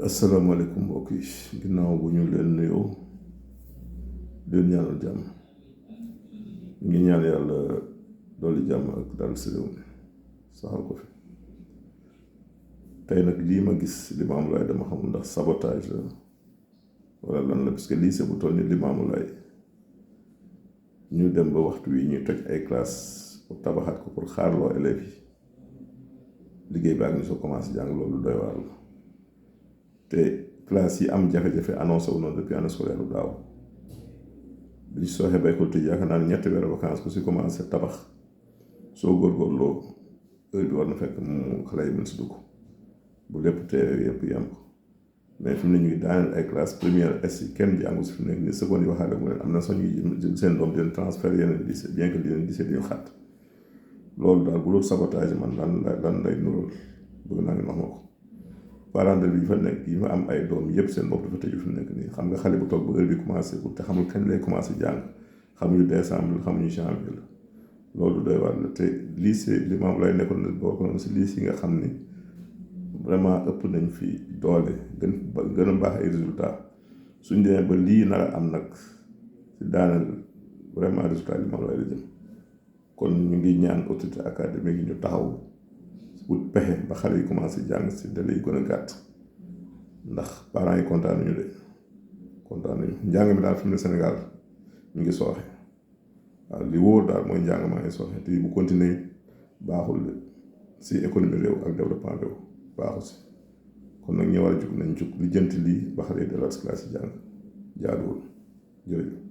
asalaamaaleykum mbokk yi ginnaaw bu ñu leen nuyoo leen ñaanal jàmm ngi ñaan yàlla dolli jàmm ak dal si réew mi saxal ko fi tey nag lii ma gis Limaamu Laay dama xamul ndax sabotage la wala lan la parce que lycée bu toll ni Limaamu Laay ñu dem ba waxtu wi ñuy toj ay classe pour tabaxaat ko pour xaarloo élèves yi liggéey baa ngi soo commencé jàng loolu doy waar la te classe yi am jafe-jafe annoncé wu noonu depuis année scolaire bu daaw bi ñu sooxee ba école tëj yaakaar naa ne ñetti weer vacances ku si commencé tabax soo góorgóorloo heure bi war na fekk mu xale yi mën si dugg bu lépp teewee yëpp yem ko mais fi mu ne ñu ngi daaneel ay classe première S yi kenn jàngu si fi mu nekk nii seconde yi waxaale mu leen am na sax ñuy seen doom di leen transfert yeneen lycée bien que di leen lycée di ñu xat loolu daal bu loolu sabotage man lan lay nuróol bëgg naa ngeen wax ma ko parents d'élèves yi fa nekk yi fa am ay doom yëpp seen bopp dafa tëju fi mu nekk nii xam nga xale bu toog ba heure bi commencé pour te xamul kañ lay commencé jàng xamuñu décembre xamuñu janvier la loolu doy war la te lycée Limaamu Laay nekkoon na bokk na si lycée yi nga xam ni vraiment ëpp nañ fi doole gën a baax ay résultats suñ demee ba lii nar a am nag si daaneel vraiment résultat Limaamu Laay la jëm kon ñu ngi ñaan autorité académique yi ñu taxaw wut pexe ba xale yi commencé jàng si délai yi gën a gàtt ndax parents yi kontaan nañu de kontaan nañu njàng mi daal fi mu ne Sénégal ñu ngi sooxe waaw li wóor daal mooy njàng maa ngi sooxe te bu continuer baaxul si économie réew ak développement réew baaxul si kon nag ñi war a jug nañ jug li jënti lii ba xale yi delluwaat si classe yi jàng jaaduwul jërëjëf